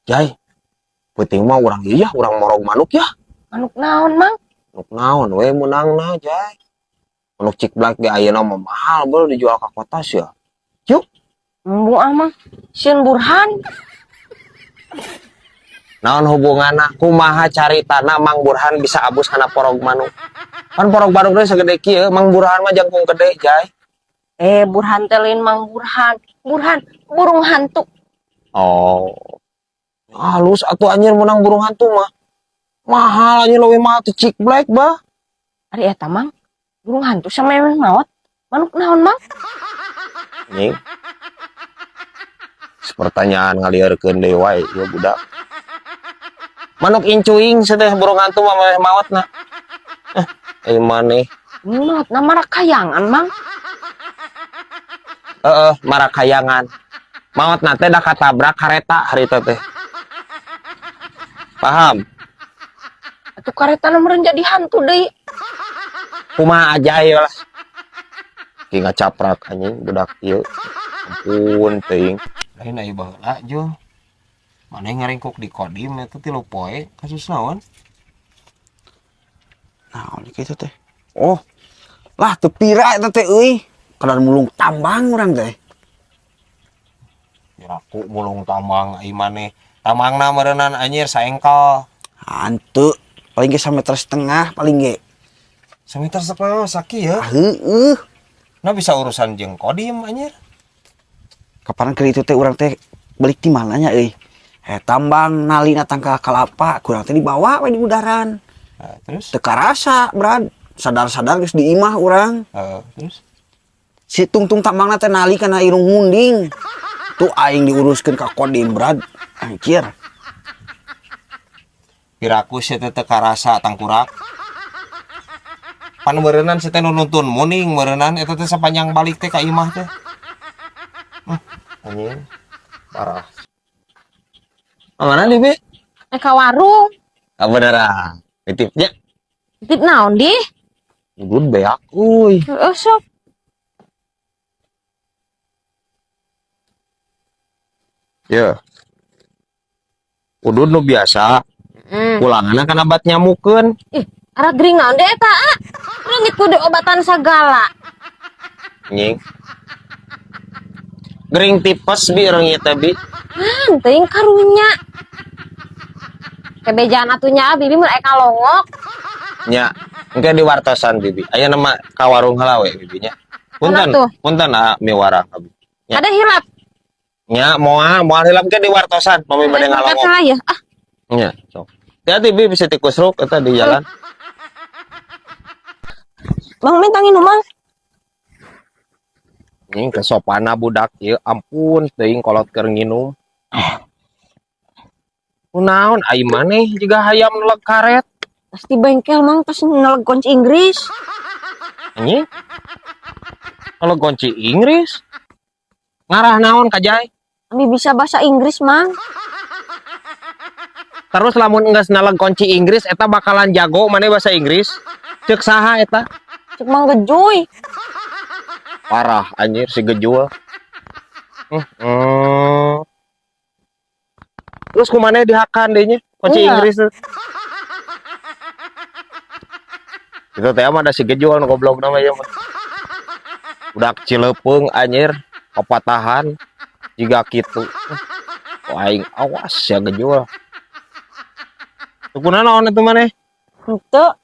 Jai, penting mah urang ieu ya, urang morog manuk ya. Manuk naon, Mang? Manuk naon we meunangna, Jai? Manuk chick black ge ayeuna mah mahal beuh dijual ka kota sia. Yuk. Embung ah, Mang. Sieun Burhan. Naon hubunganna? Kumaha caritana Mang Burhan bisa abus kana porog manuk? Kan porog manuk teh segede kieu, Mang Burhan mah jangkung gede, Jai. Eh, Burhan teh lain Mang Burhan. Burhan, burung hantu. Oh. Halus atuh anjir menang burung hantu mah. Mahal anjir, leuwih mahal ti chick black bah. Ari eta, Mang. Burung hantu sama emang maot. Manuk naon, Mang? Anjing. Pertanyaan ngalieurkeun deui wae ieu budak. Manuk incuing teh burung hantu mah meh maotna. Eh, eh maneh. Maot na marakayangan, Mang. Heeh, marakayangan. Maotna teh da katabrak kareta harita teh. Paham? Atuh kareta meureun jadi hantu deui. Kumaha aja ya lah. Ki ngacaprak anjing budak ieu. Ampun teuing. Lain aya baheula jo. Maneh ngaringkuk di Kodim eta 3 poe kasus naon? Naon kitu teh? Oh. Lah, teu pira eta teh euy. Kadar mulung tambang urang teh. Piraku mulung tambang ai maneh. Tambangna meureunnan anjir saengkel. Hanteu, paling ge 1,5 meter paling ge. 1,5 meter sakieu. Ah, heueuh. Nah, bisa urusan jeung Kodim anjir. Kapan keur itu teh urang teh balik di mananya euy? Eh, tambang nalina tangkal kalapa, kurang teh dibawa we di udaran. Nah, terus? Teu karasa, Brad. Sadar-sadar geus di imah urang. Heeh, terus? Si tungtung tambangna teh nali kana irung munding. Tuh aing diuruskeun ka Kodim, Brad. Anjir. Piraku sia teh teu karasa tangkurak. Pan meureunnan sia teh nu nuntun muning meureunnan eta teh sapanjang balik teh ka imah teh. Anjing. Parah. Mana nih, Bi? Eh, ka warung. Ah, beneran. Titipnya. Titip naon di? Udud beak euy. Heeh, sok. Ya. Udud nu biasa. Pulanganna kana bat nyamukeun. Ih, arah gering naon deh eta, ah? Reungit kudu obatan sagala. Anjing. Gering tipes bi reungit teh bi. Teuing karunya. Kebejaan atunya bibi mun aya kalongok. Nya, engke di wartosan bibi. Aya nama ka warung heula we bibinya. Punten, tuh? Punten ah miwarang abi. Nya. Ada hilap. Nya, moal moal hilap ke di wartosan pami bade ngalongok. Saya ah. Nya, sok. Hati-hati bi bisa tikusruk eta di jalan. Bang minta nginum, Mang. Anjing kesopana budak ieu, ampun teuing kolot keur nginum. Kunaon ai maneh jiga hayam neleg karet. Pasti bengkel, Mang, pas neleg kunci Inggris. Anjing. Kalau kunci Inggris ngarah naon ka Jai? Ami bisa bahasa Inggris, Mang. Terus lamun geus neleg kunci Inggris eta bakalan jago maneh bahasa Inggris? Ceuk saha eta? Cek Mang Gejuy. Parah anjir si Gejul. Terus kumaneh dihakan deui nya kunci Iya. Inggris tuh. Itu teh mah ada si Gejul nu goblok nama ieu mah. Budak Cileupeng anjir, papatahan jiga kitu. Wah, aing awas ya Gejul. Tukuna naon itu maneh? Henteu.